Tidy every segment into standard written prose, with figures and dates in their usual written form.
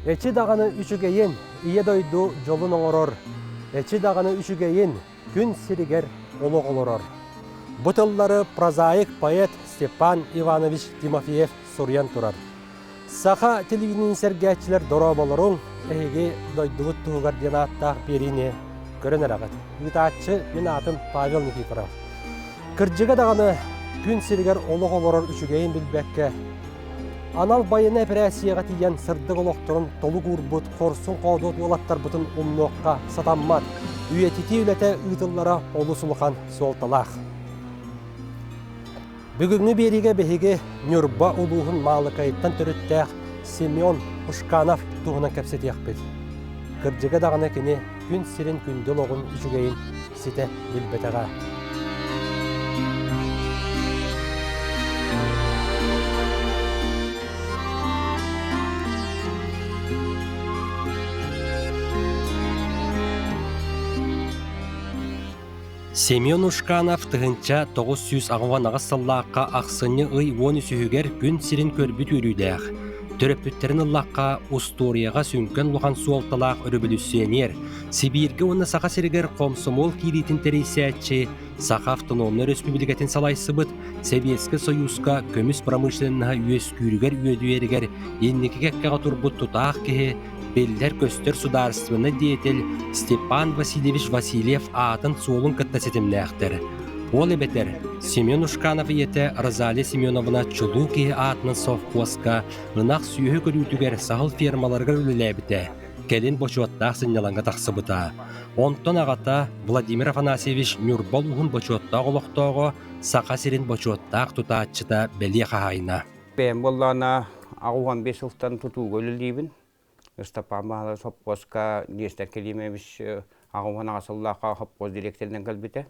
Эчи даҕаны үчүгэйин, Ийэ дойду дьолун оҥорор, эчи даҕаны үчүгэйин, күн сиригэр олох олорор. Бу тыллары прозаик поэт Степан Иванович Тимофеев суруйан турар. Саха телевидениетин сэргээччилэр дорооболоруҥ, эһиги дойдубут туһугар диэн ааттаах биэриини көрөн эрэҕит. Ыытааччы мин аатым Павел Никифоров. Кырдьыга даҕаны күн сиригэр олох олорор үчүгэйин билбэккэ, анал байыаннай эпэрээссийэҕэ тиийэн сырдык олохторун толук уурбут хорсун-хоодуот уолаттарбытын умнуохха сатаммат. Үйэтитии үлэтэ ыытыллара олус улахан суолталаах. Бүгүҥҥү биэриигэ биһиги Ньурба улууһун Маалыкайыттан төрүттээх Семен Ушканов туһунан кэпсэтиэхпит. Кырдьыга даҕаны кини күн сирин күндү олоҕун үчүгэйин ситэ билбэтэҕэ. Семен Ушканов 1998 сыллаахха ахсынньы ый уон үсүһүгэр күн сирин көрбүт үөрүүлээх, төрөппүттэрин ыллахха устуоруйаҕа сүҥкэн улахан суолталаах өрөбөлүүссүйэниэр, Сибииргэ уонна Саха сиригэр хомсомуол киириитин тэрийсээччи, Саха автономнай өрөспүүбүлүкэтин салайсыбыт, Сэбиэскэй Сойууска көмүс промышленноһа үөскүүрүгэр үөдүйэригэр инники кэккэҕэ турбут тутаах киһи, биллэр-көстөр судаарыстыбаннай деятель Степан Васильевич Васильев аатын-суолун кытта ситимнээхтэр. Ол эбэтэр, Семен Ушканов ийэтэ Розалия Семеновна чулуу киһи аатынан совхозка ынах сүөһү көрүүтүгэр саһыл фермаларыгар үлэлээбитэ, кэлин бочуоттаах сынньалаҥҥа тахсыбыта. Онтон аҕата Владимир Афанасьевич Ньурба улууһун бочуоттаах олохтооҕо, Саха сирин бочуоттаах тутааччыта бэлиэ хаһаайына. Бэйэм буоллаҕына 85 сылтан тутууга үлэлиибин. Ыстапаан Баһылай сопхуоска Нестер Климович 88 сыллаахха сопхуос дириэктэринэн кэлбитэ.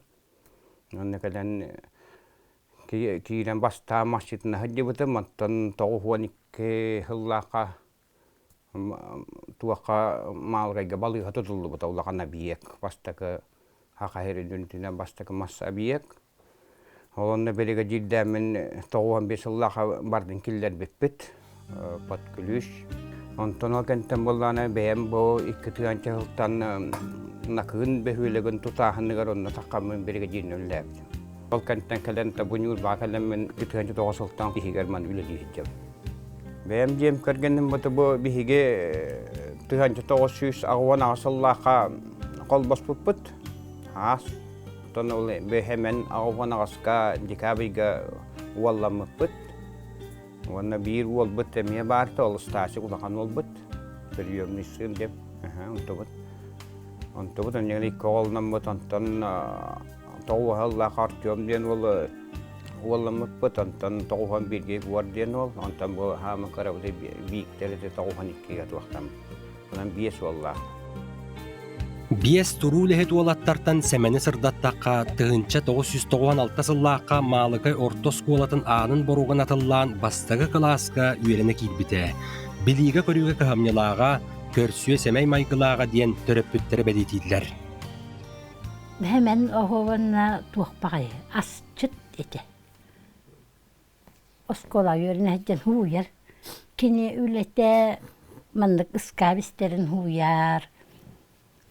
Онно кэлэн киирэн бастаан массыытына сылдьыбытым, оттон 92 сыллаахха туохха Маалыкайга балыыһа тутуллубута улахан объект бастакы Саха сирин үрдүнэн бастакы мас объект. Ол онно биригэдьиирдээммин 95 сыллаахха бардын киллэрбиппит под ключ. Онтон ол кэнниттэн буоллаҕына бэйэм бу икки тыһыынча сылтан Накыын бөһүөлэгин тутааһыныгар онно таххаммын биригэдьииринэн үлэлээбитим. Ол кэнниттэн кэлэн бу Ньурбаҕа кэлэммин 2009 сылтан иһигэр маны үлэлии сылдьабын. Бэйэм дьиэм кэргэним бу биһиги 1998 сыллаахха холбоспуппут. Аас Оттон ол бэһэмэн аҕыс аҕаска декабрьга уолламмыппыт. Уонна биир уолбут эмиэ баарта, ол Стасик улахан уолбут. Приемный сын деп. Онтубут. Онтубут онньон икки оҕолономмут, онтон тоҕуһаллаах Артем диэн уол уолламмыппыт, онтон тоҕуһан бииргэ Егор диэн уол, онтон бу хааман кырабыты Бииктэр ити тоҕуһан иккигэ туохтаммыт. Онон биэс уоллаах. Биэс туруу үлэһит уолаттартан Сэмэни сырдаттахха, 1996 сыллаахха Маалыкай орто оскуолатын аанын боруогун атыллаан бастакы кылааска үөрэнэ киирбитэ. Билиигэ-көрүүгэ кыһамньылааҕа, көрсүө сэмэй майгылааҕа диэн төрөппүттэрэ бэлиэтииллэр. Мэн оһуобанна туох баҕайы асчыт этэ. Оскуола үөрэнэ сылдьан һууйар. Кини үлэтэ маннык ыскаап истэрин һууйар,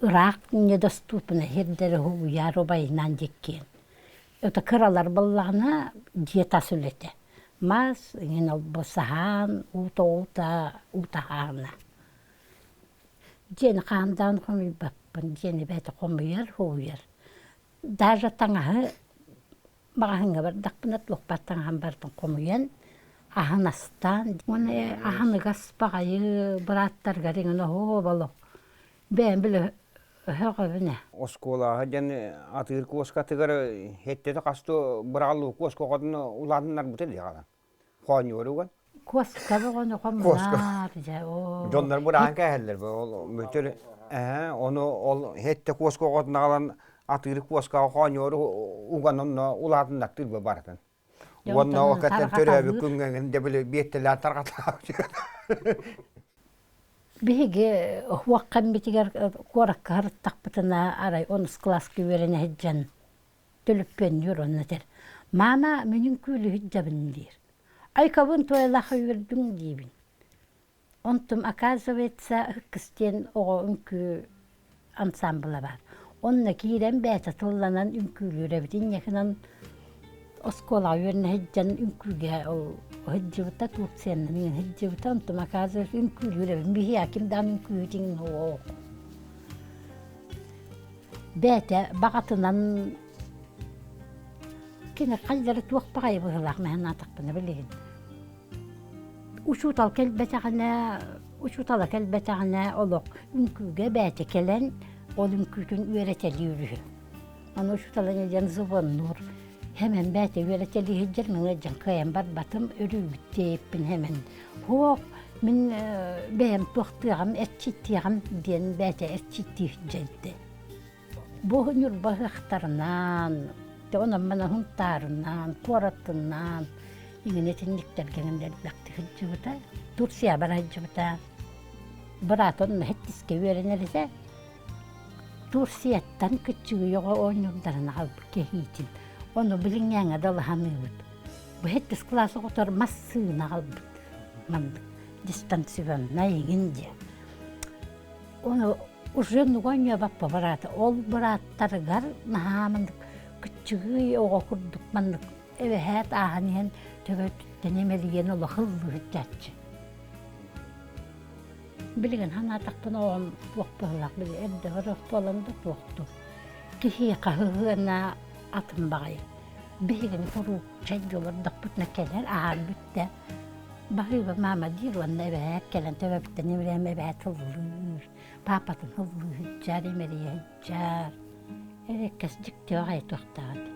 ыраах недоступно сирдэри һууйар убайынаан дьиккиэн. Это кыралар буоллаҕына дьиэ тас үлэтэ. Мас, иҥин олбу саһаан, уута уута уута хаана. Дьиэни хаандаан хомуйбаппын, дьиэни бэйэтэ хомуйар, һууйар. Даже таҥаһы Маҕаһыыҥҥа бардахпына туохпар таҥаһым барытын хомуйан, аһын астаан уонна аһыныгас баҕайы бырааттаргар иҥэн оһуоба олох бэйэм били өһөҕөбүн ээ. Оскуолаҕа диэн атыыр куоскатыгар хэттэтэ хастыы быраҕыллыбыт куоска оҕотун улаатыннарбыта дии хаалан. Хоонньуоруган. Куоска бөҕөнү хомунаар дьэ оо. Дьоннор быраан кээһэллэр ол мөтөр ээ ону ол хэттэ куоска оҕотун аҕалан атыыры куоскаҕа хоонньуору уган онно улаатыннартыыр барытын. Уонна ол кэттэн төрөөбүт күҥҥэ дэ били биэттэлээн тарҕатаабыт. Биһиги уоххаммитигэр куоракка сырыттахпытына арай онус кылааска үөрэнэ сылдьан төлөппүөннүүр уонна этэр «Маама, мин үҥкүүлүһүт дьабын» диир. «Айкабын туойалаах үөрдүҥ» диибин. Онтум, оказывается, Ыккыс диэн оҕо үҥкүү ансаамбыла баар. Онно киирэн бэйэтэ тылланан үҥкүүлүүр эбит. Инньэ гынан оскуолаҕа үөрэнэ сылдьан үҥкүүгэ ол сылдьыбыта, Турциянан иҥэн сылдьыбыта. Онтум, оказывается, үҥкүүлүүр эбит. Биһиэхэ ким даҕаны үҥкүүһүт иҥин суох. Бэйэтэ баҕатынан кини хайдары туох баҕайы быһыылаах мэһэнаатахпына билигин. Учуутал кэлбэтэҕинэ, учуутала кэлбэтэҕинэ олох үҥкүүгэ бэйэтэ кэлэн ол үҥкүүтүн үөрэтэлиир үһү. Аны учуутала диэн звоннуур. Хэмэн бэйэтэ үөрэтэлии сылдьар, мин ыалдьан кыайан барбатым, өрүүбүт диэбиппин хэмэн суох, мин бэйэм туохтуоҕым, эрчиттиэҕим диэн бэйэтэ эрчиттии сылдьар Бу Ньурба ыһыахтарынан, онон-манан Һунтаарынан, куоратынан иҥин итинниктэргэ элбэхтик сылдьыбыта. Турция бара сылдьыбыта. Быраата онно сэттискэ үөрэнэр этэ. Турцияттан кыччыгый оҕо оонньуурдарын аҕалбыт кэһиитин. Ону билиҥҥээҥҥэ дылы саныыбыт. Бу сэттис кылаас оҕотор массыына аҕалбыт. Маннык дистанционнай иҥин диэн. Ону уже нугонньуобаппа быраата. Ол бырааттарыгар наһаа маннык кыччыгый оҕо курдук маннык эбэһээт ааһан иһэн төбөтүттэн имэрийэн олох ыллыырчааччы. Билигин санаатахпына оҕом туох быһыылаах били эрдэ барыах буолан да туохтуу. Киһиэхэ ыһыана атын баҕайы. Биһигини куруук чэйдии олордохпутуна кэлэр аһаан бүттэ. Баһыыба маама диир уонна эбээт кэлэн төбөбүттэн имирэм эбээт ыллыыр, паапатын ыллыы сылдьар, имэрийэ сылдьар. Эриэккэс дьикти баҕайы туохтаах этэ.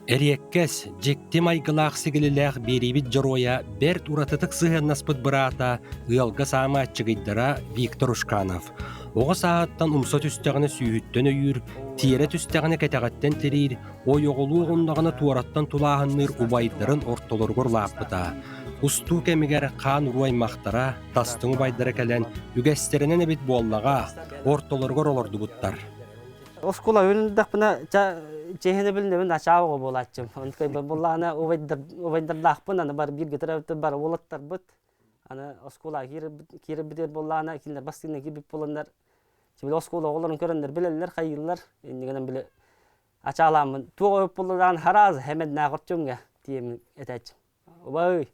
Эриэккэс, дьикти майгылаах-сигилилээх биэриибит дьоруойа бэрт уратытык сыһыаннаспыт быраата, ыалга саамай аччыгыйдара Виктор Ушканов. Оҕо сааһыттан умса түстэҕинэ сүүһүттэн өйүүр, тиэрэ түстэҕинэ кэтэҕиттэн тириир, ойоҕолуу оҕуннаҕына туораттан тулааһынныыр убайдарын ортолоругар улааппыта. Устуу кэмигэр хаан уруу аймахтара, тастыҥ убайдара кэлэн, үгэстэринэн эбит буоллаҕа, ортолоругар олордубуттар. Оскуола үөрэндэхпинэ чиэһинэ билинэбин ачаа оҕо буолааччым. Онтукай буоллаҕына убайдардаахпын, аны бар бииргэ төрөөбүттэр бар уолаттарбыт. Аны оскуола киирэрбитигэр буоллаҕына кинилэр бастыҥна киирбит буоланнар били оскуола оҕолорун көрөннөр билэллэр, хайыыллар. Иннигинэн били ачаалааммын туох ойуп булладаан хараас хэмэннээх ортюмҥа тиэмин этээччим. Убай,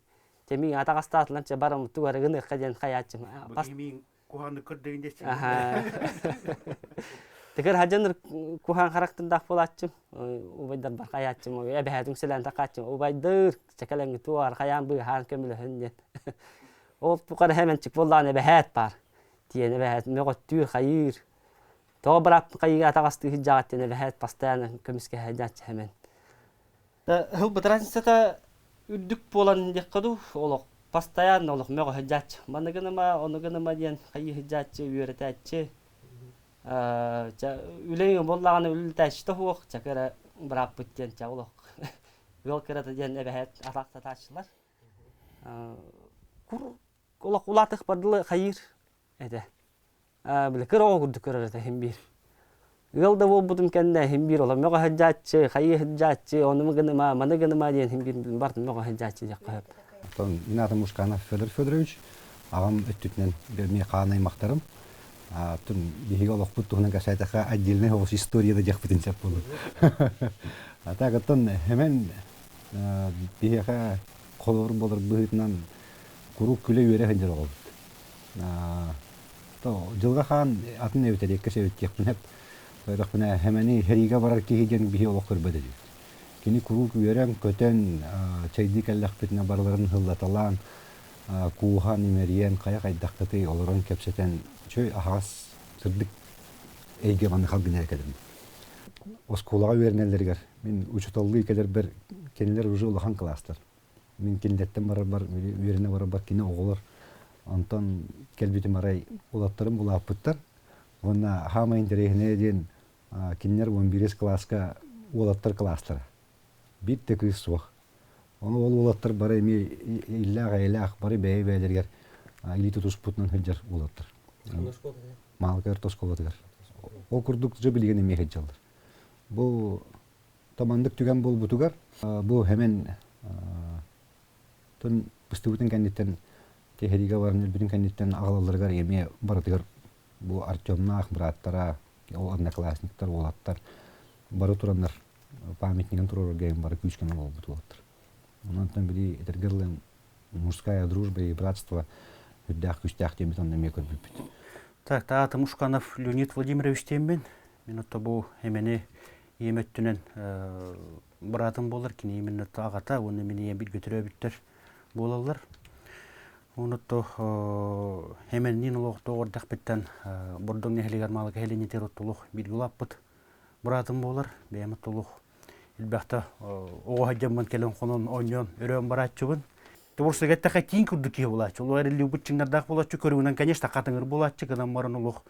тэмиин атаҕастаатылар чэ барым тугары гыныахха диэн хайааччым. Куһааннык көрдөгүн десин. Текер хаджаныр куһаан характырдаах буолааччым. Убайдар бар хайааччым, эбэһээтин сэлээн такааччым. Убайдыр, чэкэлэҥи туар хайаан быыһаан көмөлөһөн диэн. Ол тухары хэмэнчик буоллаан эбэһээт бар. Тиэн эбэһээт мөҕөттүүр, хайыыр. Тоҕо быраап хайыыга атаҕастыы сылдьаҕыт диэн эбэһээт постоянно көмүскэһэ дьааччы хэмэн. Ылбыт разницата үрдүк буолан диэххэ дуу, олох постоянно олох мөҕө сылдьааччы. Маны гыныма, ону гыныма диэн хайыы сылдьааччы, үөрэтээччи. Үлэҥ буоллаҕына үлэлэтээччи да суох, чэ кыра бырааппыт диэн чэ олох ыал кырата диэн эбэһээт атаахтатааччылар. Кур олох улаатыахпар дылы хайыыр этэ. Били кыра оҕо курдук көрөр этэ иһин биир. Ыал да буолбутум кэннэ иһин биир олох мөҕө сылдьааччы, хайыы сылдьааччы, ону гыныма, маны гыныма диэн иһин биир барытын мөҕө сылдьааччы диэххэ сөп. Оттон мин аатым Мушканов Федор Федорович, аҕам өттүтүнэн эмиэ хаан аймахтарым. Оттон биһиги олохпут туһунан кэпсээтэххэ отдельный оҕус история да диэхпитин сөп буолуо. А так оттон хэмэн биһиэхэ холобур буолар быһыытынан куруук күлэ-үөрэ сылдьар оҕобут. Дьылҕа хаан атын эбит эриэккэс эбит диэхпин сөп. Көрдөхпүнэ, Хэмэни сэриигэ барар киһи диэн биһи олох көрбөт этибит. Кини куруук үөрэн-көтөн, чэйдии кэллэхпитинэ барыларын һыллаталаан, кууһан, имэрийэн, хайа хайдаххытый олорон кэпсэтэн, үчүгэй аһаҕас, сырдык эйгэ манна халгын эрэ кэлэрим. Оскуолаҕа үөрэнэллэригэр мин учууталлыы кэлэрбэр кинилэр уже улахан кылаастар. Мин кинилэртэн барарбар, үөрэнэ барарбар кини оҕолор онтон кэлбитим арай уолаттарым улааппыттар. Уонна хаамай интэриэһинэйэ диэн кинилэр 11 кылааска уолаттар кылаастара. Биир да кыыс суох. Ону ол уолаттар бары эмиэ иллээх-эйэлээх, бары бэйэ-бэйэлэригэр илии тутуспутунан сылдьар уолаттар. Маалыкай орто оскуолатыгар. Ол курдук дьэ билигин эмиэ сылдьаллар. Бу Таманнык түгэн буолбутугар бу хэмэн тон быстыбытын кэнниттэн Ити сэриигэ баран өлбүтүн кэнниттэн аҕалалларыгар эмиэ барытыгар бу Артемнаах бырааттара, ол одноклассниктар, уолаттар бары тураннар памятнигын туруорарга эҥин бары күүскэ буолбут уолаттар. Онон били этэргэ дылы мужская дружба и братство үрдээх күүстээх диэммит онно эмиэ көрбүппүт. Так, таатым Ушканов Леонид Владимирович диэммин. Мин отто бу эмени ийэм өттүнэн быраатым буолар, кини именно аҕата уонна мин ийэм бииргэ төрөөбүттэр буолаллар. Онотто эмэнниин олохтоох эрдэхпиттэн Бордоҥ нэһилиэгэр Маалыка нэһилиэнньэтигэр оттолуох бииргэ улааппыт быраатым буолар. Бэйэм оттолуох элбэхтэ оҕо сылдьаммын кэлэн хонон оонньоон өрөөн барааччыбын. Творчествога эттэххэ тииҥ курдук киһи буолааччы. Олох эриллибит чыҥнардаах буолааччы, көрүҥүнэн, конечно, хатыҥыр буолааччы, гынан баран олох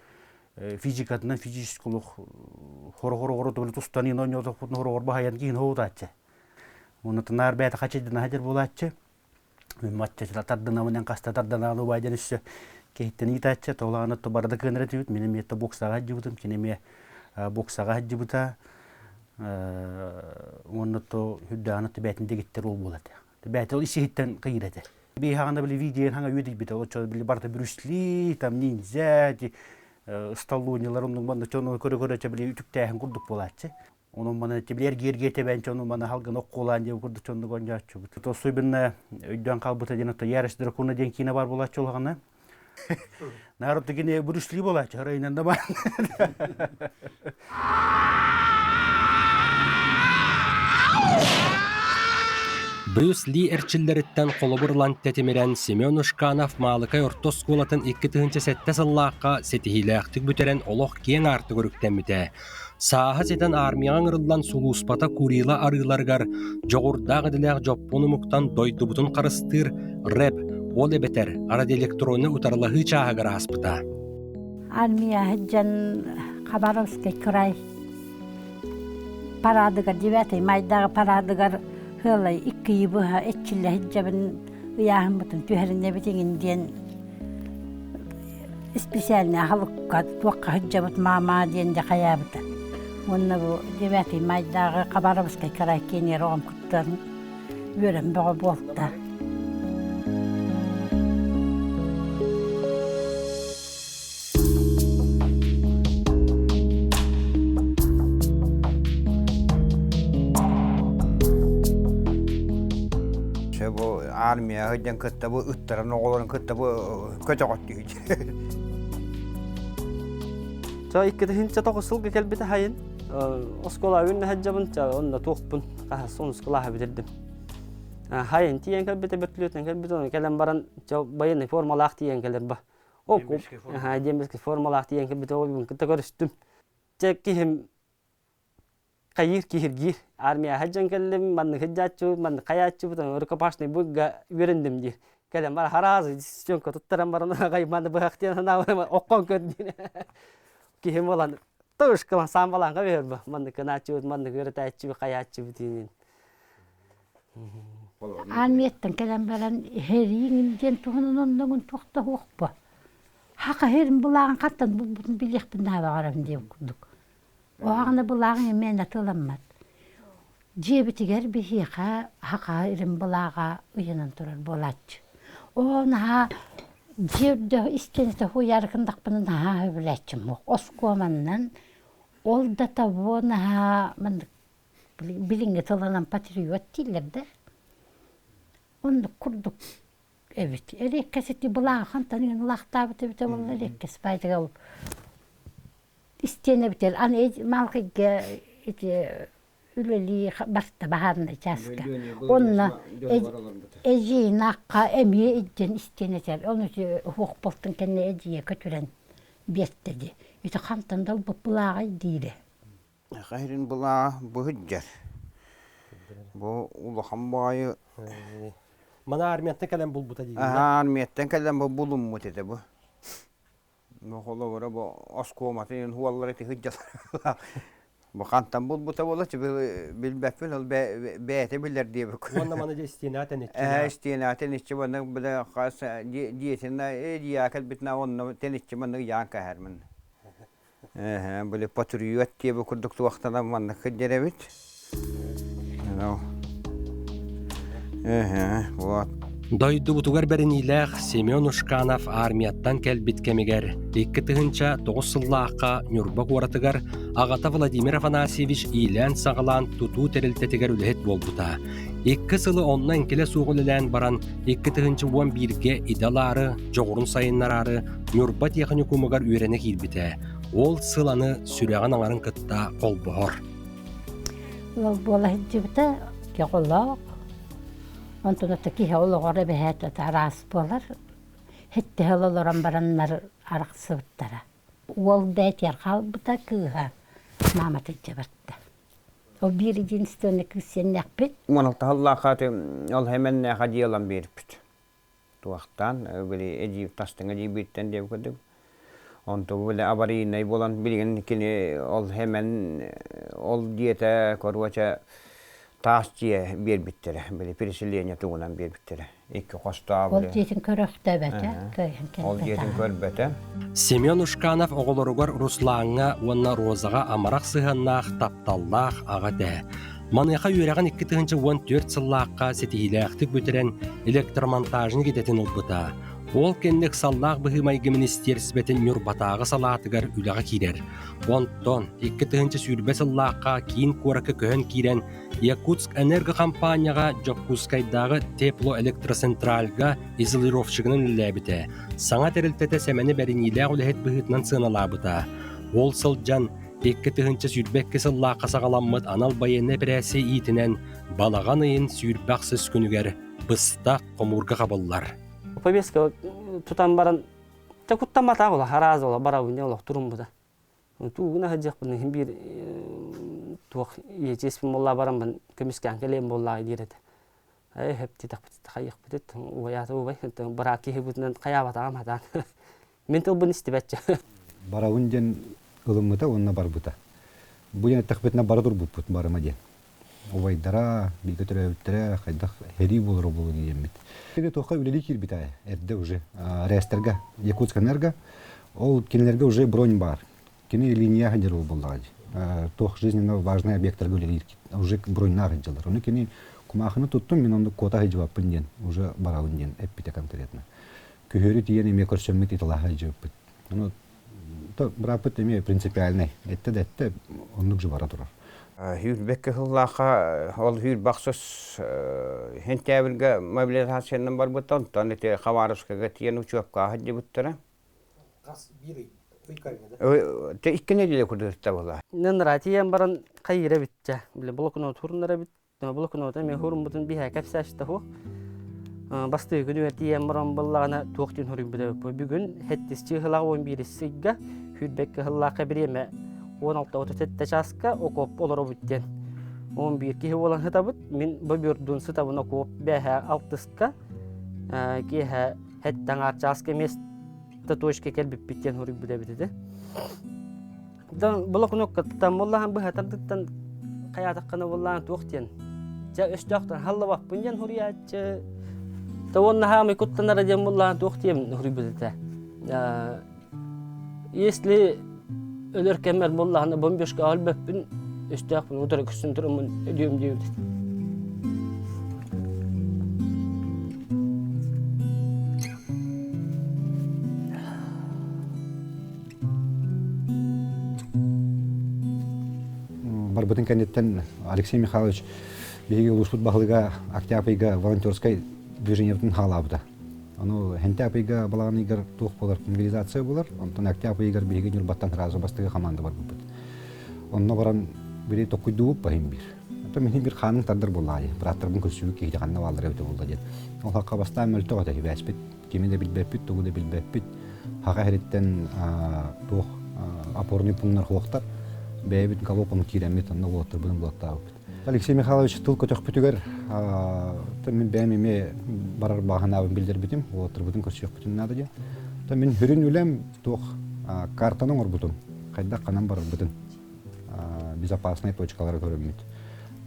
физикатынан физически олох хоро-хоро хоро тустан иин оонньоотохпутун хороҕор баһайан киһин хоутааччы. Уонна тынаар бэйэтэ хачайдана хадьар буолааччы. Мин мачча тардынабын хаста тарданaan убайдан өссө киһиттэн ыытааччы толаана то барда кыанара түбүт мин эмиэ то боксаҕа сылдьыбытым кини эмиэ боксаҕа сылдьыбыта уонна то үрдэҕинэ то бээтин дэгиттэр ол буолар этэ бээтэ ол ис-иһиттэн кыйыр этэ биһаҕана били видео хаҥа үөдүйбүтэ оччо били барыта Брюс Ли там ниндзя ди Сталлоне оннук манна чону көрө-көрө чэ били үтүктээһин курдук буолааччы. Онон маны били эргиэргэ тэбэн чону маны халгын оккулаан диэн курдук чоннук оонньооччубут. То особенно өйдөөн хаалбыта диэн ото Ярость дракона диэн киинэ бар буолааччы улаҕана. Народ кини Брюс Ли буолааччы, харайынан да бар. Брюс Ли эрчиллэриттэн холобур ылан тэтимирэн Семен Ушканов Маалыкай орто оскуолатын 2007 сыллаахха ситиһиилээхтик бүтэрэн олох киэҥ аартыгар үктэммитэ. Сааһа ситэн армияҕа ыҥырыллан сулууспата Курила арыыларыгар дьоҕурдаах идэлээх дьоппуон омуктан дойдубутун харыстыыр РЭП, ол эбэтэр радиоэлектроннай утарылаһыы чааһыгар ааспыта. Армия сылдьан Хабаровскай край парадыгар 9 майдааҕы парадыгар сыалай икки ыйы быһа эрчиллэ сылдьабын ыйааһыммытын түһэринэбит иҥин диэн специальнай аһылыкка туохха сылдьабыт маама диэн дьэ хайаабыта. Уонна бу 9 майдааҕы Хабаровскай край киэнигэр оҕом кыттан үөрэн бөҕө буолта. Бу армия сылдьан кытта бу ыттаран оҕолорун кытта бу көтөҕөттүү. Ча 2009 сылга кэлбитэ хайын оскуола үүннэ сылдьабын онно туохпун хаһыс онус кылааһы бүтэрдим. Хайын тиийэн кэлбитэ бөртүлүөтүнэн кэлбит оны кэлэн баран военный формалаах тиийэн кэлэр ба. Ол дембельский формалаах тиийэн кэлбитэ ол кытта көрүстүм. Чэ киһим хайыыр киһиргиир армия сылдьан кэллим маннык сылдьааччыбыт маннык хайааччыбыт рукопашный быгга үөрэнним диир кэлэн бар хараазы съемка туттаран баран аҕай маны быһах диэн санаабын оккон көр диир киһим буолан тышкалан саамбалаан кэбиһэр бу маннык гынааччыбыт маннык үөрэтээччибит хайааччыбыт диин Армияттан кэлэн баран эһэрииҥ диэн туһунан оннугун туох да суохпа. Хака иһэрин былааҕын хантан булбутун билиэхпин наһаа баҕарабын диэн курдук. Оһоҕуна былааҕын эмиэ атыыламмат. Дьиэбитигэр биһиэхэ хака ирин былааҕа ыйанан турар буолааччы. Оо наһаа дьиэ үрдэ истиэнэтэ хуйаары гыннахпына наһаа сөбүлээччим суох. Оскуоманнан ол да того наһаа маннык билиҥҥи тылынан патриот дииллэр да оннук курдук эбит. Эриэккэс ити былааҕы хантан иҥэн ылаахтаабыт эбитэ буолла эриэккэс баайдыга ол истиэнэ бүтэр аны Маалкайга ити үлэлии барта баһаарынай чааска онно эдьиийин аахха эмиэ илдьэн истиэнэ этэр ону ити уһуох буолтун кэннэ эдьиийэ көтүрэн биэртэ дии ити хантан да ылбыт былааҕай диирэ Хаһырын былааҕа бу сылдьар. Бу улахан баайы Мана армияттан кэлэн булбута дииллэр. Аһаа, армияттан кэлэн бу булуммут этэ бу. Бу холобура бу оскуоматын уоллара ити сылдьаллар. Бу хантан булбута буола билбэппин ол бэйэтэ билэр диэбик. Уонна маны дьэ истиэнэҕэ тэниччи. Ээ истиэнэҕэ тэниччи маннык бile хас дьиэтин дьиэ кэлбитинэ онно тэниччи маннык ыйаан кэһэрмин. Ээ, били патриот диэби курдук туохтанан маннык кырдьар эбит. Ээ, вот. Дойдубутугар бэриниилээх Семен Ушканов армияттан кэлбит кэмигэр 2009 сыллаахха Ньурба куоратыгар аҕата Владимир Афанасьевич иилээн-саҕалаан тутуу тэрилтэтигэр үлэһит буолбута. Икки сылы онно эҥкилэ суох үлэлээн баран, 2011-гэ идэ ылаары, дьоҕурун сайыннараары Ньурба тиэхиньикумугар үөрэнэ киирбитэ. Ол сыл аны сүрэҕин аҥарын кытта холбоһор. Ыал буола сылдьыбыта, оҕолоох. Онтон ото киһи олоҕор эбэһээт араас буолар. Һэттэһэ олорон бараннар арахсыбыттара. Уол бээтигэр хаалбыта, кыыһа маамата илдьэ барда. Ол биир единственный кыыс сиэннэхпит. Уоналтаһаллаахха ол хэмэннээхэ дьиэлан биэрбит. Туохтаан били эдьиий тастыҥа дьиибиттэн диэбит курдук. Онту били аварийнай буолан билигин кини ол хэмэн ол диэтэ короче таас дьиэ биэрбиттэрэ били переселение тугунан биэрбиттэрэ икки хостоох Ол дьиэтин көрөхтөөбөтө, кыайан Ол дьиэтин кэлбэтэ. көрбөтө. Семен Ушканов оҕолоругар Руслаҥҥа уонна Розаҕа амарах сыһыаннаах, тапталлаах аҕа этэ. Маныаха үөрэҕин 2014 сыллаахха ситиһиилээхтик бүтэрэн электромонтажник идэтин ылбыта. Ол кэннэ ыксаллаах быһыы-майгы министиэристибэтин Ньурбатааҕы салаатыгар үлэҕэ киирэр. Онтон 2020 сыллаахха киин куоракка көһөн киирэн Якутск Энерго хампаанньаҕа Дьокуускайдааҕы теплоэлектроцентральга изолировщигынан үлэлээбитэ. Саҥа тэрилтэтэ Сэмэни бэриниилээх үлэһит быһыытынан сыаналаабыта. Ол сылдьан 2022 сыллаахха саҕаламмыт анал байыаннай эпэрээссийэ иитинэн балаҕан ыйын 28 күнүгэр быстах хомуурга хабыллар. Повестка тутан баран Чэ куттамматах олох араас олох барабын олох туруммута. Туугуна сылдьыахпын иһин биир туох иэчиэспин буоллаа бараммын көмүскээн кэлиэм буоллаа диир этэ. Ээ хэптитахпыт хайыахпытыт убайаата убай быраат киһибитинэн хайаабатаҕым хатаан. Мин тылбын истибэтчэ. Барабын диэн ылыммыта уонна барбыта. Бу диэн эттэхпитинэ бара турбуппут барыма диэн. Убайдара, бииргэ төрөөбүттэрэ хайдах сэрии буолара буолуо диэммит. Кини туохха үлэлии киирбитэ эрдэ уже РЭСтэргэ, Якутскэнерго. Ол кинилэргэ уже бронь баар. Кини линия сылдьар буоллаҕа дии. Туох жизненно важный объектарга үлэлиир уже броньнаах сылдьаллар. Ону кини кумаахыны туттум, мин оннук куота сылдьыбаппын диэн, уже барабын диэн эппитэ конкретно. Күһүөрү тиийэн эмиэ көрсөммүт италаһа сылдьыбыппыт. Ону бырааппыт эмиэ принципиальный. Эттэ да эттэ, оннук же бара турар. Сүүрбэккэ сыллаахха ол сүүрбэхсис сентябрьга мобилизациянан барбыта, онтон ити Хабаровскайга тиийэн учебкаҕа сылдьыбыттара. Хас биир ый, ый кэриҥэ да? Икки нэдиэлэ курдук буолла. Нынра тиийэн баран хайыыра эбитчэ. Били блокнот хуруннар эбит. Блокнота мен хуруммутун биһэ кэпсээччитэ суох. Бастыы күнүгэр тиийэн баран буллаҕына туох диэн хоруйбута бүгүн хэттис чыыһылаах он биирис ыйга сүүрбэккэ сыллаахха бириэмэ 16.37 чааска окоп олоробут диэн 11 киһи буолан сытабыт мин бобүрдуун сытабын окоп бээһэ алтыска киэһэ хэттэ аҥаар чааска место точка кэлбиппит диэн хоруйбут эбит этэ Блокноккаттан буоллахан быһатардыттан хайаатаххына буоллаан туох диэн дьэ өстөөхтөн халлабаппын диэн хуруйааччы то уонна хаамай куттанара диэн буоллаан туох диэн хуруйбут этэ если өлөр кэммэр буоллаҕына бомбежка өлбөппүн өстөөхпүн утары көрсөн тураммын өлүөм диэбит. Барбытын кэнниттэн Алексей Михайлович биһиги улууспут баһылыга Октябрьга волонтерскай движениебытын хаалаабыта. Ону Хэнтээп ыйга балаҕан ыйыгар туох буолар мобилизация буолар. Онтон Октябрь ыйыгар биһиги Ньурбаттан сразу бастакы команда барбыппыт. Онно баран били токкуйдуубут баһын биир. Оттон мин биир хааным тардар буоллаҕа дии. Бырааттарбын көрсүбүт киһи ханна бааллар эбитэ буолла диэн. Ол хакка бастаан мөлтөх этэ сибээспит. Кими да билбэппит, тугу да билбэппит. Хаха иһириттэн туох опорный пунктар хуохтар. Бэйэбит галопом киирэммит, онно уолаттарбытын булаттаабыппыт. Алексей Михайлович тыл көтөхпүтүгэр мин бэйэм эмиэ барар баҕанаабын билдэрбитим, уолаттарбытын көрсүөхпүтүн наада диэн. Мин сүрүн үлэм туох картаны оҥорбутум, хайдах ханан барарбытын безопасный точкалары көрөммүт.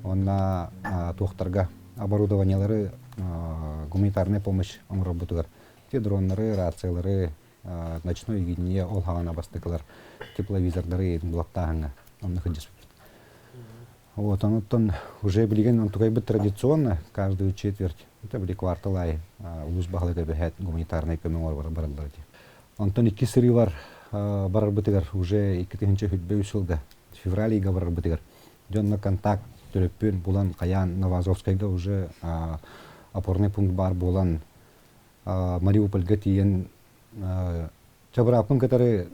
Уонна туохтарга оборудованиелары гуманитарная помощь оҥорорбутугар те дроннары, рациялары, ночной видение ол хаҕана бастакылар тепловизордары булаттааһыҥҥа онно сылдьыспыппыт. Вот, онуттан уже билигин онтукайбыт традиционно каждую четверть, это били квартал аайы улуус баһылыга бэһээт гуманитарнай көмө оҥоро бараллар дии. Онтон икки сырыылар барарбытыгар уже 2023 сылга февраль ыйга барарбытыгар дьонно контакт төлөппүөн булан хайаан Новоазовскайга уже опорный пункт баар буолан Мариупольга тиийэн чабырааппын кытары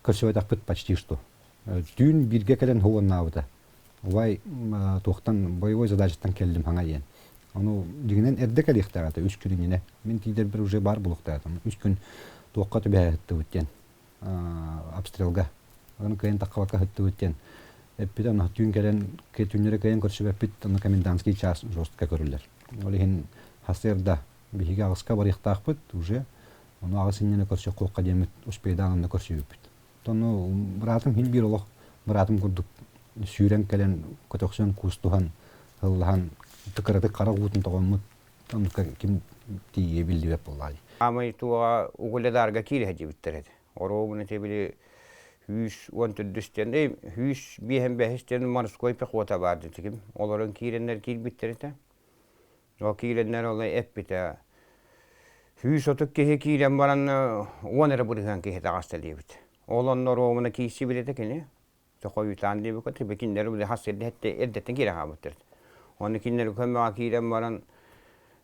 көрсүбэтэхпит почти что. Түүн бииргэ кэлэн уоннаабыта. Убай туохтан боевой задачаттан кэллим хаҥа диэн. Ону дьиҥинэн эрдэ кэлиэхтээх этэ үс күн иннинэ. Мин тиийдэрбэр уже баар буолуохтаах Үс күн туохха түбэһэ сыттыбыт диэн обстрелга. Ону кыайан таххабакка сыттыбыт диэн эппитэ. Онно түүн кэлэн түүннэри кыайан көрсүбэппит. Онно комендантский час жестко көрүллэр. Ол иһин сарсыарда биһиги аҕыска барыахтаахпыт уже. Ону аҕыс иннинэ көрсөххүөххэ диэммит успейдаан онно көрсүбүппүт. Ону быраатым иһин биир олох быраатым курдук сүүрэн кэлэн көтөхсөн куустуһан ыллаһан кыратык хара уутун тоҕоммут оннукка ким тиийиэ биллибэт буоллаҕа дии. Аамай туоҕа угледарга киирэ сылдьыбыттар этэ. Оруобуна ити били 114 диэн, 155 диэн морской пехота баар дии Олорон киирэннэр киирбиттэр этэ. Ол киирэннэр ол эппитэ 130 киһи киирэн баран 10 эрэ бырыһыан киһи таҕыста диэбит. Ол онно оруобуна киирсибит этэ кини. Хойутаан диэбиккэ типа кинилэр били хас эрдэттэн киирэн хаалбыттар. Ону кинилэр көмөҕө киирэн баран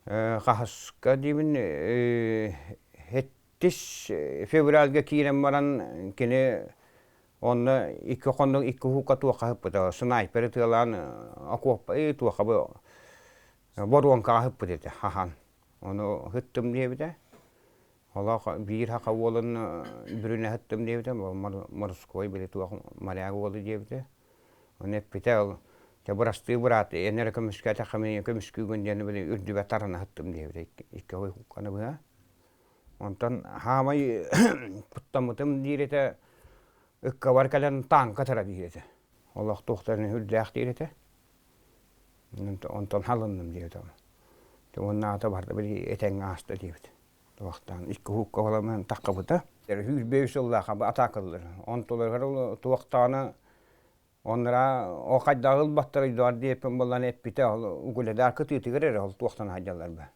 хаһыска диибин 7 февральга киирэн баран кини онно икки хоннук икки уһукка туохха ыппыта снайпер ытыалаан окуоппа туохха боруоҥкаҕа ыппыт этэ хаһан ону ыттым диэбитэ олох биир хаха уолун бүрүнэ ыттым диэбитэ морской били туох моряк уолу диэбитэ ону эппитэ ол дьэ бырастыы быраат эн эрэ көмүскээтэххэ мин көмүскүүгүн диэн били үрдүбэр тарана ыттым диэбитэ икки уһукканы быһа Онтон хаамай куттаммытым диир этэ, ыккабар кэлэн тааҥка тара диир этэ. Олох туохтарын үрдээх диир этэ. Онтон халынным диэбит ону. Уонна аата барда били этэҥҥэ ааста диэбит. Туохтаан икки уһукка оламан таххабыта. Сүүрбэ үс сыллаах атаакаллар. Онтуларыгар туохтаана оннара о хайдах ылбаттар өйдөөр диэппин булан эппитэ ол угуледар кытыытыгар эрэ ол туохтан сылдьаллар ба.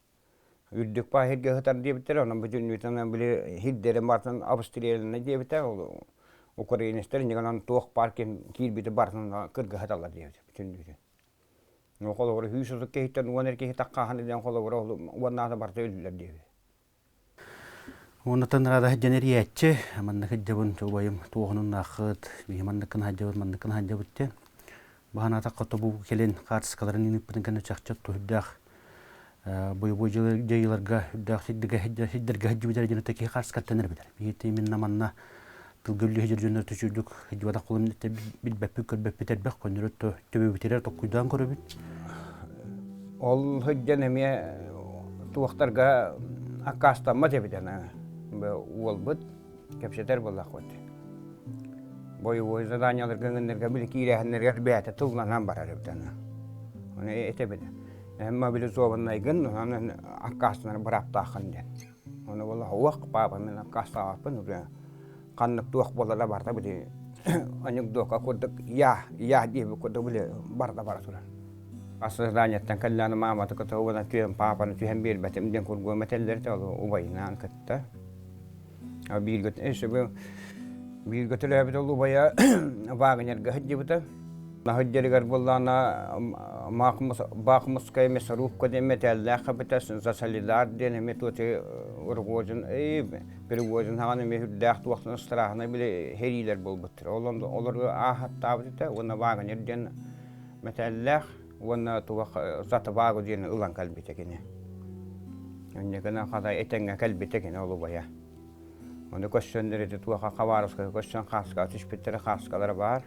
Үрдүк пааһиргэ сытар диэбиттэрэ, онон бүтүннүүтүн били хирдэрин барытын обстрелянный диэбитэ, ол украинецтэр иннигинэн туох баар ким киирбити барытын кыргыһа сыталлар диэбитэ бүтүннүүтүн. Ну холобура 130 киһиттэн 10 эр киһи таххааһын диэн холобура уоннаата барыта өллүлэр диэбит. Уоннатан рада сылдьан эрийээччи, маннык сылдьабын, убайым туоһунуннааххыт, биһи манныккын сылдьабыт, манныккын сылдьабыт диэн. Баһанаатахха тобу кэлин хаартыскаларын ыыппытын кэннэ чахчы туһүрдээх бойобуой дьайыыларга үрдээх сирдэргэ сылдьыбыт дьону киһи хаарскаттан эрбитэр. Биһиги именно манна тылга үллэһэр дьоннор төчүрдүк сылдьыбатах кулун билбэппит көрбөппүт элбэх көннөрү төбөбүтүгэр токкуйдаан көрөбүт. Ол сылдьан эмиэ туохтарга аккаастаммат эбит ана уолбут кэпсэтэр буоллахпыт. Бойобуой заданияларга гыннарга били киирээһиннэригэр бэйэтэ тылланан барар эбит аны. Оны этэбин. Эн мобилизованнайгын, онон аккаастанар бырааптааххын диэн. Оны буолла уох папа мен аккаастаабаппын уже ханнык туох буолла да барда били анекдока курдук я я диэбит курдук били барда бара турар. Ас заданиеттан кэллээн мааматы кытта уонна түһэн паапаны түһэн биэрбэтим диэн кургуом этэллэр ол убайынаан кытта. Бииргэ бииргэ төрөөбүт ол убайа Вагнерга сылдьыбыта. Сылдьарыгар буоллаҕына Бахмутская мясорубка диэн мэтээллээх эбитэ, за солидар диэн эмиэ туоти Рогожин, Пригожин хаҕан эмиэ үрдээх туохтан страхнай били сэриилэр буолбуттар. Ол олору ааһаттаабыт этэ уонна Вагнер диэн мэтээллээх уонна туох Затвагу диэн ылан кэлбитэ кини. Инньэ гынан хата этэҥҥэ кэлбитэ кини ол убайа. Ону көрсөннөр ити туоха Хабаровскайга көрсөн хааскаҕа түспүттэрэ хааскалара баар.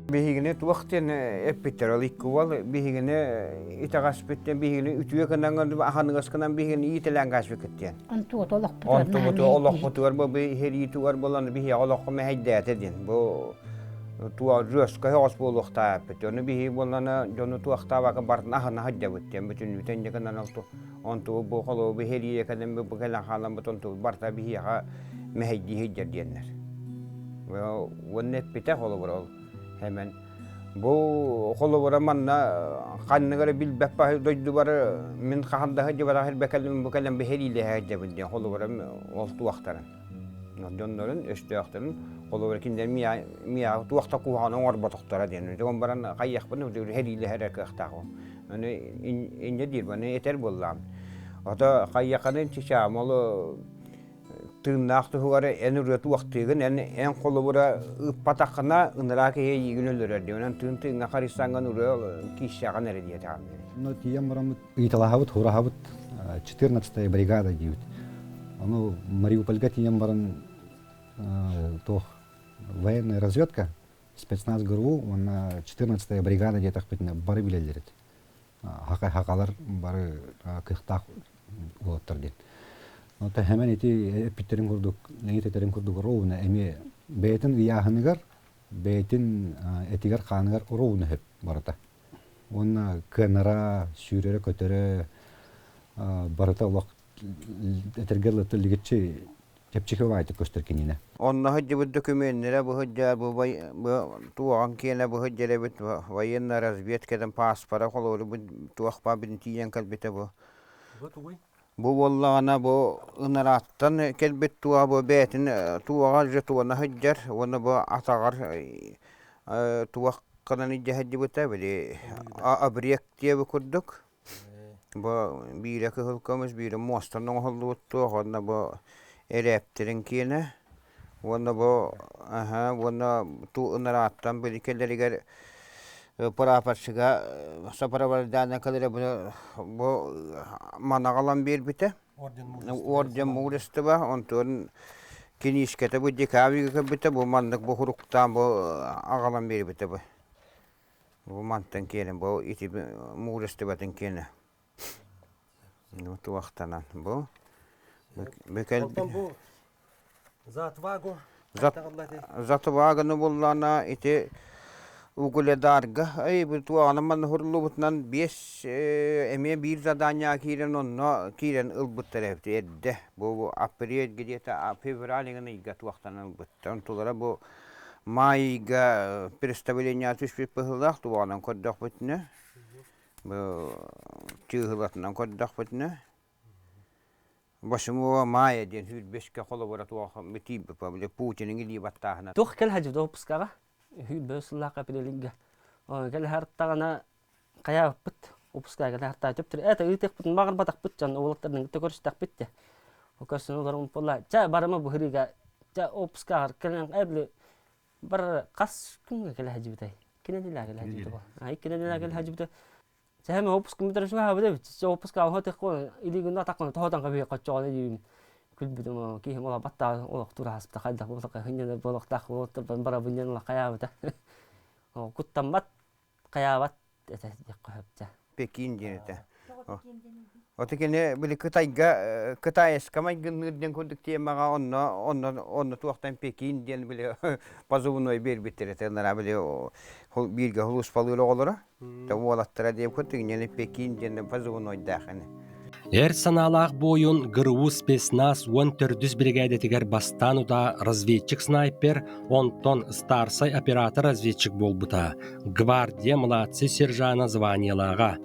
Биһигини туох диэн эппиттэр ол икки уол биһигини итэҕэспиттэн биһигини үтүө гынан аһыныгас гынан биһигини иитэлээн кааспыккыт диэн. Онтугут олохпутугар Онтубуту олохпутугар бу иһириитигэр буолан биһиги олоххо мэһэйдээтэ диэн. Бу туа жестко оҕус буолуохтаахпыт. Ону биһиги буоллана дьону туохтаабакка бартын аһына сылдьабыт диэн бүтүннүүтэ инньэ гынан онтубу бу холобу биһириэ кэлэн бу кэлэн хаалламмыт онтубут барыта биһиэхэ мэһэйдии сылдьар диэннэр. Уонна эппитэ холобура ол хэмэн. Бу холобура манна ханнык эрэ билбэт дойдубар мин хаһан да сылдьыбатах сирбэ бу кэлэн биһириилэһэ сылдьабын диэн холобура ол туохтарын дьоннорун өстөөхтөрүн холобура кинилэр миэхэ туох да куһаҕаны оҥорботохторо диэн дьон баран хайыахпын сэриилэһэр кыахтаах аны инньэ диир аны этэр буоллаҕым ото хайыахханы чычаам ол тыыннаах туһугар эн ырыа туохтыыгын эн эн холобура ыыппатаххына ыныраа киһи эйиигин өлөрөр диэн онон тыын тыыҥҥа харыстааҥҥын ырыа киирсэҕин эрэ диэтэҕим Ну тиийэн бараммыт ыйыталаһабыт хураһабыт 14 бригада диибит ону Мариупольга тиийэн баран туох военная разведка спецназ ГРУ уонна 14 бригада диэтэхпитинэ бары билэллэр этэ хахалар бары кыахтаах уолаттар диэн. Оттон хэмэн ити эппиттерин курдук, Леонид этэрин курдук ровно эмиэ бэйэтин ыйааһыныгар, бэйэтин этигэр-хааныгар ровно сөп барыта. Уонна кыанара, сүүрэрэ-көтөрө барыта олох этэргэ дылы лигиччи чэпчэки баҕайытык көстөр кинини. Онно сылдьыбыт дөкүмүөннэрэ бу сылдьар бу туоҕан киэнэ бу сылдьар эбит военная разведкадан пааспара холуору бу туох баар бүтүн тиийэн кэлбитэ бу. Бу тугуй? Бу буоллаҕына бу ынарааттан кэлбит туоҕа бу бэйэтин туоҕа жетона сылдьар уонна бу атаҕар туох гынан илдьэ сылдьыбыта били обрек диэби курдук Бу биирэ кыһыл көмүс, биирэ муостан оҥоһуллубут туох уонна бу эрээптэрин киэнэ уонна бу аһа уонна туу ынарааттан били кэлэригэр прапорщига сопровождание кэлэрэ бу бу манаҕалан биэрбитэ. Орден мужества онтон киниискэтэ бу декабрьга кэлбитэ бу маннык бу хуруктаан бу аҕалан биэрбитэ бу. Бу мантан киэнэ бу ити муурастыбатын киэнэ туохтанан бу Онтон бу за отвагу За отваганы буллаана ити Угледарга ай бу туоҕана манна хуруллубутунан биэс эмиэ биир задание киирэн онно киирэн ылбыттар эбит эрдэ бу апрель где-то февраль ыйга туохтан ылбыттар онтулара бу Маайга представление түспүт быһыылаах туоҕунан көрдөхпүтүнэ, бу чыыһылатынан көрдөхпүтүнэ, восьмого мая диэн сүүрбэскэ холобура туох тиийбит били Путиныҥ илии баттааһына. Туох кэл хадьыда опускаҕа сүүрбэ сыллаах апрелигэ кэл хартаҕына хайаабыппыт опускаҕа кэл хартаа төптөр это ыытыахпытын баҕарбатахпыт дьон уолаттарын кытта көрүстэхпит те көрсөн олорон буолла чэ барыма быһырыыга чэ опускаҕар кэлэн эбли бар хас күҥҥэ кэлэ сылдьыбытай кинилээ кэлэ сылдьыбыта ай кинилээ кэлэ сылдьыбыта Сэһэм опускум бүтэр чугаһаабыт эбит. Чэ опуска оһо тиххо илиигин атаххын тоһотон кэбиһи хоччоҕону диибин. Күлбүтүм киһим ола баттаа олох тураһаспыта хайдах буолсака хынньанар буолуохтаах буолуохтарбан барабын диэн хайаабыта. Куттаммат хайаабат этэ диэххэ сөп Пекин диэн этэ. Ото кини били Кытайга Кытайска майгынныыр диэн курдук тиэмэҕэ онно онно онно туохтан Пекин диэн били позывной биэрбиттэр этэ ынара били бииргэ сулууспалыыр оҕолоро уолаттара диэн курдук инньэни Пекин диэн позывнойдаах ини. Эр санаалаах буойун ГРУ спецназ 14 биригээдэтигэр бастаан утаа разведчик-снайпер, онтон старшай оператор-разведчик буолбута, гвардия младший сержана званиелааҕа.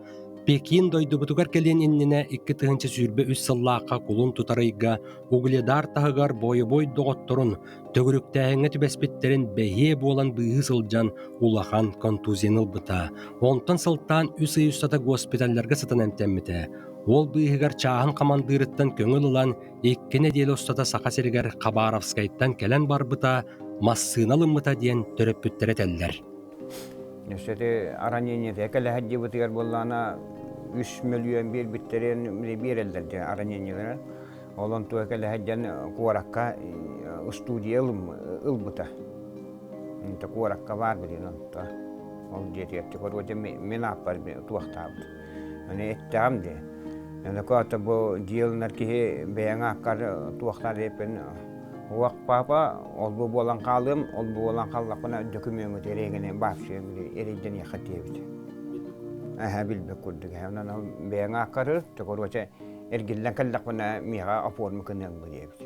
Пекин дойдубутугар кэлиэн иннинэ 2023 сыллаахха кулун тутар ыйга Угледар таһыгар бойобуой доҕотторун төгүрүктээһиҥҥэ түбэспиттэрин бэһиэ буолан быыһыы сылдьан улахан контузияны ылбыта. Онтон сылтаан үс ый устата госпиталларга сытан эмтэммитэ. Ол быыһыгар чааһын хамандыырыттан көҥүл ылан, икки нэдиэлэ устата Саха сиригэр Хабаровскайтан кэлэн барбыта, массыына ылыммыта диэн төрөппүттэрэ этэллэр. Өссө ити ранениетэ кэлэ сылдьыбытыгар буоллаҕына үс мөлүйүөн биэрбиттэрин биэрэллэр дьэ ранениелара. Ол онтуга кэлэ сылдьан куоракка студия ылбыта. Онто куоракка баар билин онто. Ол дьиэтигэр короче мин ааппар туохтаабыт. Аны эттэҕим дии. Аны коото бу дьиэ ылынар киһи бэйэҥ ааккар туохтаар диэппин Уох папа, ол-бу буолан хаалыам, ол-бу буолан хааллахпына дөкүмүөҥҥүт эрэйгини вообще эрэйдэниэххэ диэбит. Эһэ билбэт курдук. Онон ол бэйэҥ ааккарыр, короче, эргиллэн кэллэхпинэ миэхэ оформа гыныаҥ бу диэбит.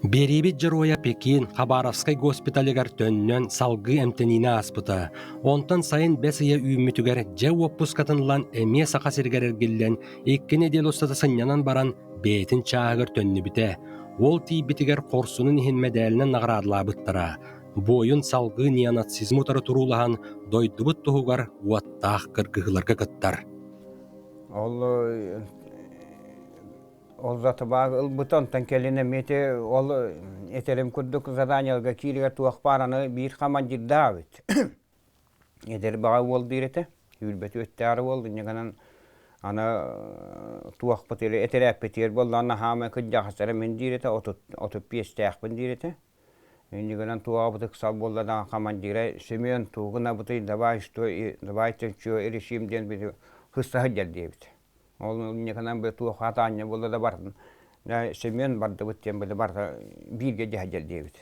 Биэриибит дьоруойа Пекин Хабаровскай госпиталыгар төннөн салгыы эмтэниини ааспыта. Онтон сайын бэс ыйа үүммүтүгэр дьэ уоппускатын ылан эмиэ Саха сиригэр эргиллэн икки нэдиэлэ устата сынньанан баран бэйэтин чааһыгар төннүбүтэ. Уол тиийбитигэр хорсунун иһин мэдээлинэн наҕараадалаабыттара. Буойун салгыы неонацизмы утары туруулаһан дойдубут туһугар уоттаах кыргыһыыларга кыттар. Ол Ол затыбааг ылбыта, онтон кэлин эмиэ ол этэрим курдук заданиеларга кииригэр туох баар аны биир командирдаах эбит. Эдэр баҕа уол диир этэ, үүрбэти өттөөрү уол, инньэ гынан аны туохпут или этэрээппитигэр буоллаҕына хаамай кырдьаҕастара мин диир этэ, 35-тээхпин диир этэ. Инньэ гынан туоҕабыт ыксал буолла даҕаны командира Семен тугу гынабытый, давай что давайте что решим диэн хысса сылдьар диэбит. Ол инньэ бу туох аанньа буолла да бардын Семен бардыбыт диэн били барыта бииргэ дьэһдьэр диэбит.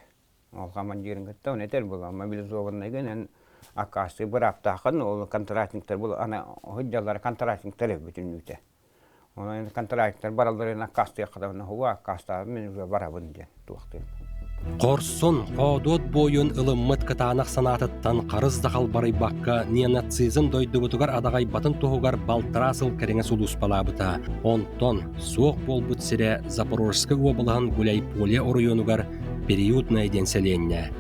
Ол командирын кытта оны этэр буолла мобилизованныйга эн аккаастыы бырааптааххын ол контрактниктар бу аны сылдьаллара контрактниктар бүтүннүүтэ. Онон контрактниктар баралларын аккаастыахха да хуа аккаастаабын мин уже барабын диэн туохтуйм. Хорсун, хоодуот буойун ылыммыт кытаанах санаатыттан харыс да халбарыйбакка неонацизм дойдубутугар адаҕайбатын туһугар балтараа сыл кэриҥэ сулууспалаабыта. Онтон суох буолбут сирэ Запорожскай уобалаһын Гуляйполе оройуонугар Периодное диэн сэлиэнньэ.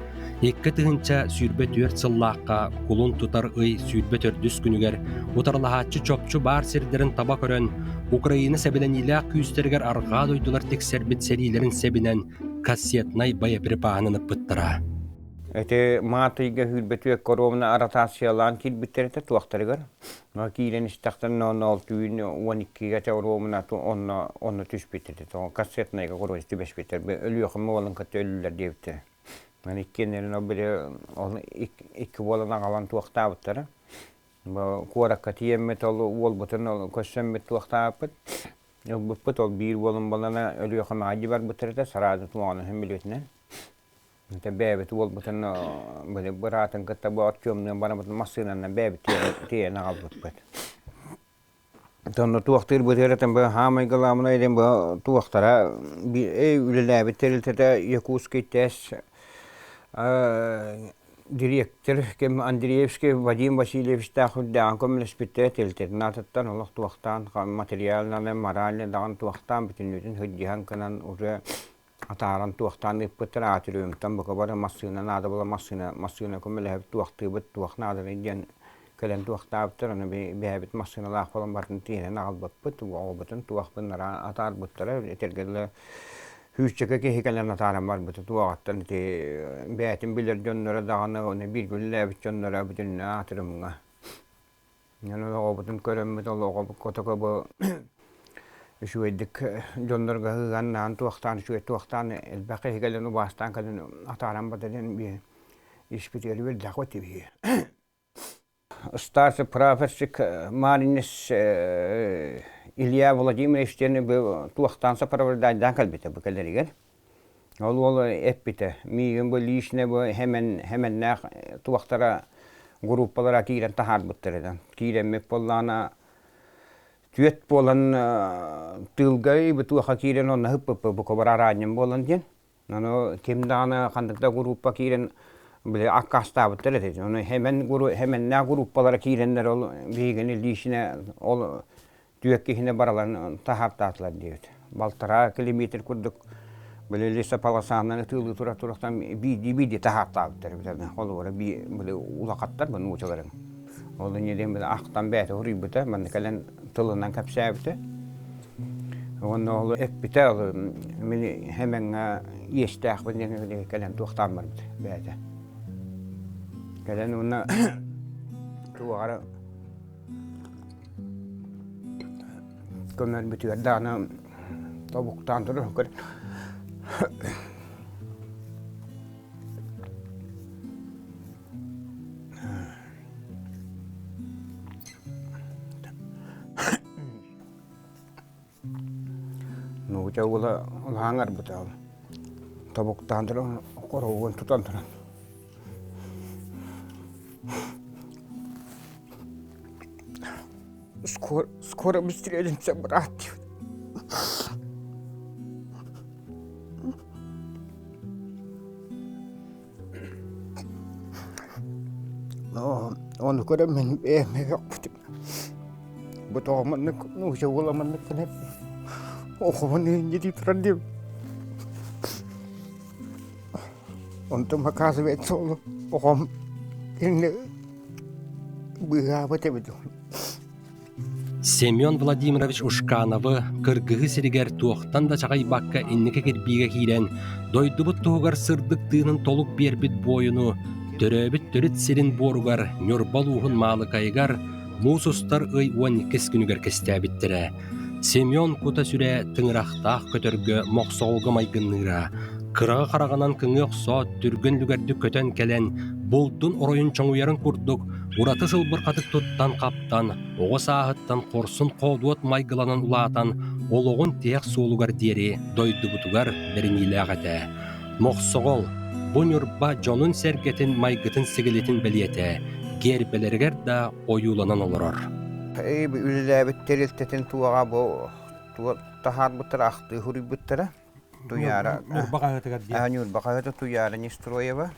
2024 сыллаахха кулун тутар ый 24 күнүгэр утарылаһааччы чопчу баар сирдэрин таба көрөн, Украина сэбилэниилээх күүстэригэр арҕаа дойдулар тиксэрбит сэриилэрин сэбинэн кассетнай боеприпаһын ыппыттара. Ити маат ыйга сүүрбэтүө коровна аратациялаан киирбиттэр этэ туохтарыгар. Киирэн истэхтэринэ онно ол түүн 12-гэ этэ оруобуна онно онно түспүт этэ. Кассетнайга короче түбэспиттэр. Өлүөхүмэ уолун кытта өллүлэр диэбиттэр. Аны иккиэннэрин ол били ол икки буолан аҕалан туохтаабыттара. Бу куоракка тиийэммит ол уолбутун ол көрсөммүт туохтаабыппыт. Ылбыппыт ол биир уолум буолана Өлүөхүмэҕэ дьи барбыттар этэ сараады туоҕун иһин билбитинэн. Ити бэйэбит уолбутун били быраатын кытта бу Артемныын бараммытын массыынанан бэйэбит тиэйэн аҕалбыппыт. Онно туохтуур бытыаратын бу хаамай главное диэн бу туохтара үлэлээбит тэрилтэтэ Якутский ТЭС дириэктэр ким Андреевский Вадим Васильевичтаах үрдээҕин көмөлөспүттэрэ тэрилтэтин аатыттан олох туохтаан материалынан морально даҕаны туохтаан бүтүннүүтүн сылдьыһан гынан уже атааран туохтаан ыыппыттар аатырыымтан бука бары массыына наада буола массыына массыына көмөлөһөбүт туохтуубут туох наадалый диэн кэлэн туохтаабыттар аны бэйэбит массыыналаах буолан барытын тиэнэн аҕалбыппыт оҕобутун туохпун атаарбыттара этэргэ дылы сүүсчэкэ киһи кэлэн атааран барбыта туоҕаттан ити бэйэтин билэр дьонноро даҕаны ону бииргэ үлэлээбит дьонноро бүтүннүү аатырымҥа Онон оҕобутун көрөммүт ол оҕобут котоко бу үчүгэйдик дьоннорго ыһыаннаан туохтаан үчүгэй туохтаан элбэх киһи кэлэн убаастаан кэлэн атааран барда диэн биһи испитигэр үөрдээх этибит. Старший прапорщик Маринец Илья Владимирович диэн бу туохтаан сопровождайдаан кэлбитэ бу кэлэригэр. Ол уол эппитэ, миигин бу лично бу хэмэн хэмэннээх туохтара группалара киирэн таһаарбыттар этэ. Киирэммит буоллаҕына түөрт буолан тыылга туоха киирэн онно ыппыппыт бу кобар араанньым буолан диэн. Ону ким даҕаны ханнык да группа киирэн били аккаастаабыттар этэ. Ону хэмэн хэмэннээх группалара киирэннэр ол биһигини лично ол түөрт киһини бараларын таһаартаатылар диэбит. Балтараа километр курдук били лесополосанан ытыылыы тура турахтан биирдии-биирдии таһаартаабыттар эбит. Холобура били улахаттар бу нуучаларын. Ол инньэ диэн били ахтан бэйэтэ суруйбута, манна кэлэн тылынан кэпсээбитэ. Уонна ол эппитэ ол мин хэмэҥҥэ иэстээхпин диэн кэлэн туохтаан барбыт бэйэтэ. Кэлэн уонна туоҕара Көмөрбүтүгэр даҕаны тобуктаан туран көр Нууча уола улахан арбыта тобуктаан туран хоругун тутан туран Скоро, скоро мы встретимся, брат. Ону көрөн мин бэйэм өйөхпүтүм. Бу тоҕо маннык нууча уола маннык гына оҕобун инньэ дии турар диэм. Онтум оказывается ол оҕом кинини быыһаабыт эбит. Семен Владимирович Ушкановы кыргыһыы сиригэр туохтан да чаҕыйбакка инники кирбиигэ киирэн, дойдубут туһугар сырдык тыынын толук биэрбит буойуну төрөөбүт төрүт сирин буоругар Ньурба улууһун Маалыкайыгар муус устар ый 12 күнүгэр кистээбиттэрэ. Семен кута-сүрэ тыҥырахтаах көтөргө мохсоҕолго майгынныыра, кыраҕы хараҕынан кыҥыы охсоот түргэн үлүгэрдик көтөн кэлэн, булдун оройун чоҥуйарын курдук ураты сылбырҕатык туттан-хаптан, оҕо сааһыттан хорсун-хоодуот майгыланан улаатан, олоҕун тиһэх суолугар диэри дойдубутугар бэриниилээх этэ. Мохсоҕол, бу Ньурба дьонун-сэргэтин майгытын-сигилитин бэлиэтэ, гиэрбэлэригэр да ойууланан олорор. Үлэлээбит тэрилтэтин туоҕа бу таһаарбыттара, ахтыы суруйбуттара. Туйаара Ньурба хаһыатыгар диэн. Ньурба хаһыата Туйаара Нестроева.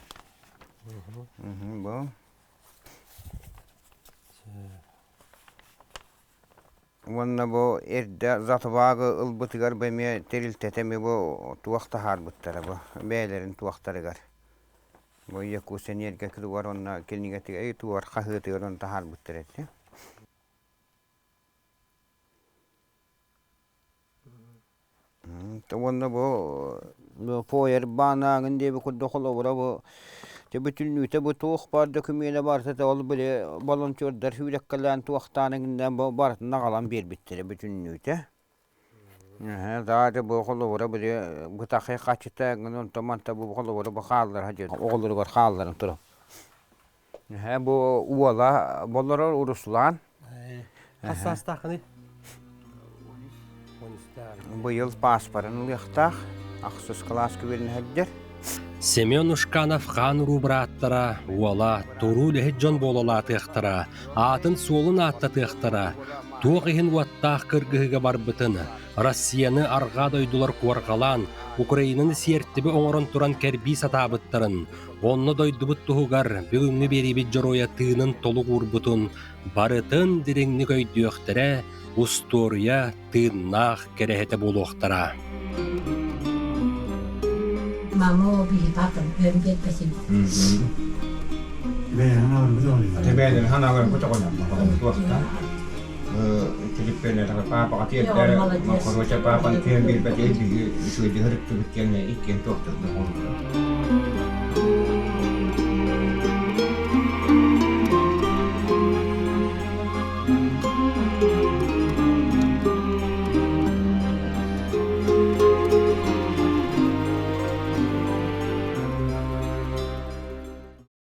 Бу. Уонна бу эрдэ затвагы ылбытыгар бу эмиэ тэрилтэтэ эмиэ бу туох таһаарбыттара бу бэйэлэрин туохтарыгар. Бу Якутэнерго тугар уонна кинигэтигэр тугар хаһыатыгар уонна таһаарбыттар этэ. Уонна бу фойер баанааҥын диэби курдук холобура бу бүтүннүүтэ бу туох баар докумена барыта ол били волонтердар сүүрэккэлээн туохтаан иҥиннээн бу барытын аҕалан биэрбиттэрэ бүтүннүүтэ. Даада бу холобура били бытахай хачыта эҥин онтон манта бу холобура бу хааллара диэн оҕолоругар хаалларан турар. Бу уола болорор Руслан. Хас саастааххыный? Быйыл пааспарын ылыахтаах. Ахсыс кылааска үөрэнэ сылдьар. Семен Ушканов хаан уруу бырааттара, уола, туруу үлэһит дьон буолалаатыахтара, аатын-суолун ааттатыахтара, туох иһин уоттаах кыргыһыыга барбытын, Россияны арҕаа дойдулар куорҕалаан, Украинаны сиэртибэ оҥорон туран кэрбии сатаабыттарын, онно дойдубут туһугар бүгүҥҥү биэриибит дьоруойа тыынын толук уурбутун барытын дириҥник өйдүөхтэрэ, устуоруйа тыыннаах кэрэһитэ буолуохтара. Мама биһи папам өн биэрбэтин. Бэйэлэрин ханааларын көтөҕөнөн туохтан Филиппеннэр паапаҕа тиэрдэр короче паапан тиэн биэрбэти биһи үчүгэйдик ырыттыбыт диэн иккиэн туохтарда